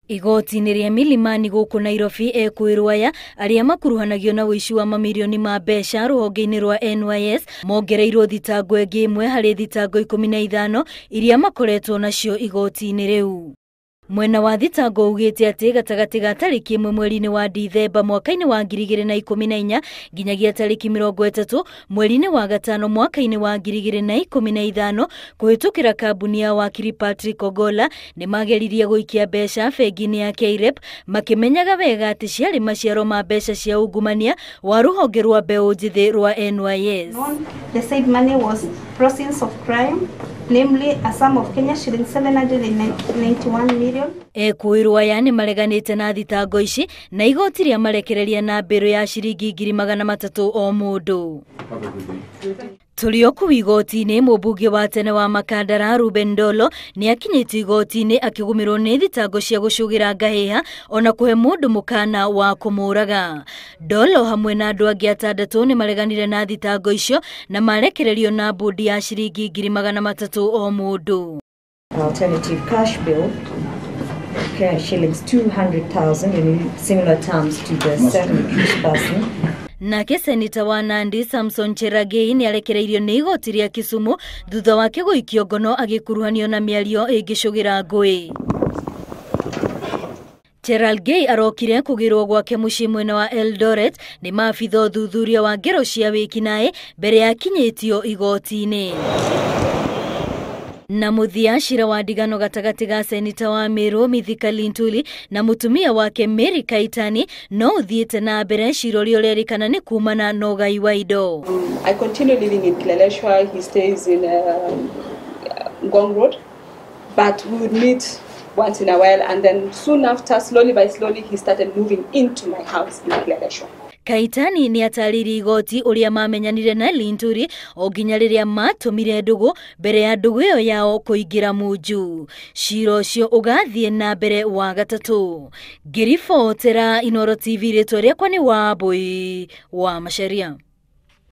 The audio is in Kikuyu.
Igoti-inĩ rĩa Milimani gũkũ Nairobi ekũĩrwo aya arĩa makuruhanagio na ũici wa mamirioni ma mbeca rũhonge-inĩ rwa NYS mongereirwo thitango ĩngĩ ĩmwe harĩ thitango 15 iria makoretwo nacio igoti-inĩ rĩu. Mwena wa thitango ugĩte atĩ gatagatĩ ga tarĩki 1 mweri-inĩ wa Dithemba mwaka-inĩ wa 2014 nginyagia tarĩki 30 mweri-inĩ wa gatano mwaka-inĩ wa 2015 kũhĩtũkĩra kambuni ya wakiri Patrick Ogola nĩ mageririe gũikia mbeca bengi-inĩ ya KREP makĩmenyaga wega atĩ ciarĩ maciaro ma mbeca cia ungumania wa rũhonge rwa mbeũ njĩthĩ rwa NYS. The said money was proceeds of crime, namely a sum of Kenya shillings 791 million. Ekũĩrwo aya nĩ mareganĩte na thitango ici na igoti rĩa marekereria na mbĩrũ ya ciringi 300,000 o mũndũ. Tũrĩ o kũu igoti-inĩ, mũmbunge wa tene wa Makandara Ruben Ndolo nĩ akinyĩtio igoti-inĩ akĩgũmĩrwo nĩ thitango cia gũcũgĩra ngahĩha ona kũhe mũndũ mũkana wa kũmũraga. Ndolo hamwe na andũ angĩ atandatũ nĩ mareganire na thitango icio na marekererio na mbũndi ya ciringi 300,000 o mũndũ. Alternative cash bill, shillings 200,000 in similar terms to the second accused person. Nake seneta wa Nandi Samson Cherargei nĩ arekereirio nĩ igoti rĩa Kisumu thutha wake gũikio ngono agĩkuruhanio na mĩario ĩngĩcũgĩra ngũĩ. Cherargei arokire kũgĩrwo gwake mũciĩ mwena wa Eldoret nĩ maabitha ũthuthuria wa ngero cia wĩkinaĩ mbere ya akinyĩtio igoti-inĩ. Na mũthia cira wa ndigano gatagatĩ ga seneta wa Meru Mithika Linturi na mũtumia wake Mary Kaitani no ũthiĩte na mbere cira ũrĩa ũrerĩkana nĩ kumana na ũgai wa indo. I continue living in Kileleshwa. He stays in Ngong Road, but we would meet once in a while, and then soon after, slowly by slowly, he started moving into my house in Kileleshwa. Kaitani nĩ atarĩirie igoti ũrĩa mamenyanire na Linturi o nginya rĩrĩa matũmire ndũgũ mbere ya ndũgũ ĩyo yao kũingĩra munju. Cira ũcio ũgathiĩ na mbere wa gatatũ. Ngĩribotera Inooro TV, rĩtwa rĩakwa nĩ Wambui wa Macharia.